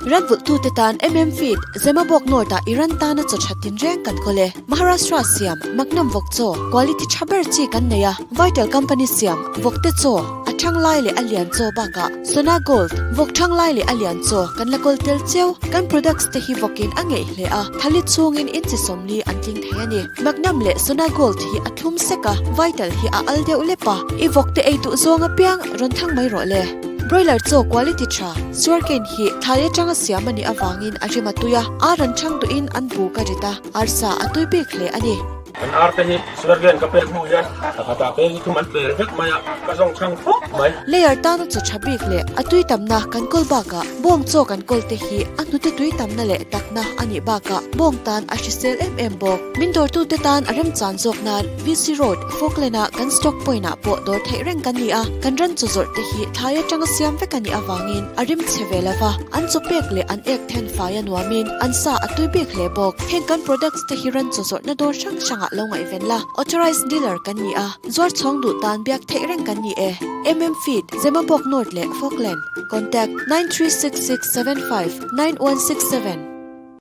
Ranvulhtute tan MM Feed, Zemabawk North-ah i ran tana chaw tha tinreng kan kawl e. Maharashtra siam, Magnum vawk chaw, quality tha ber chi kan nei a, Vital Company siam, vawkte chaw, a thang lai leh a lian chaw bakah Sona Gold, vawk thang lai leh a lian chaw kan la kawl tel cheu. Kan products te hi vawkin a ngeih hle a, thali chhungin inchi sawmli an tling thei a ni. Magnum leh Sona Gold hi a thlum sek a, Vital hi a al deuh lep a, i vawkte ei duh zawng apiang rawn thang mai rawh le. Broiler chaw quality tha, sugarcane hi thlai atanga siam a nih avangin a rim a tui a, ar an chhang duhin an buk a rit a, arsa a tui bik hle a ni. Kan ar te hi sugarcane ka pek hnu hian pakhatah peng hi thum an pel vek mai a, ka zawng chhang khawp mai. Layer tana chaw tha bik leh a tui tamna kan kawl bakah bawng chaw kan kawl te hi a hnute tui tamna leh takna a nih bakah bawng tan a hrisel em em bawk. Min dawrtute tan a remchan zawk nan VC Road, Falkland-a kan stock point-ah pawh dawr theih reng kan ni a, kan ran chaw zawrh te hi thlai atanga siam vek a nih avangin a rim chhe ve lo va, an chaw pek leh an ek then fai a nuamin an sa a tui bik hle bawk. Heng kan products te hi ran chaw zawrhna dawr hrang hrangah lo ngaihven la, authorized dealer kan ni a, zuar chhawng duh tan biak theih reng kan ni e. MM Feed, Zemabawk North leh Falkland, Contact, 9366759167.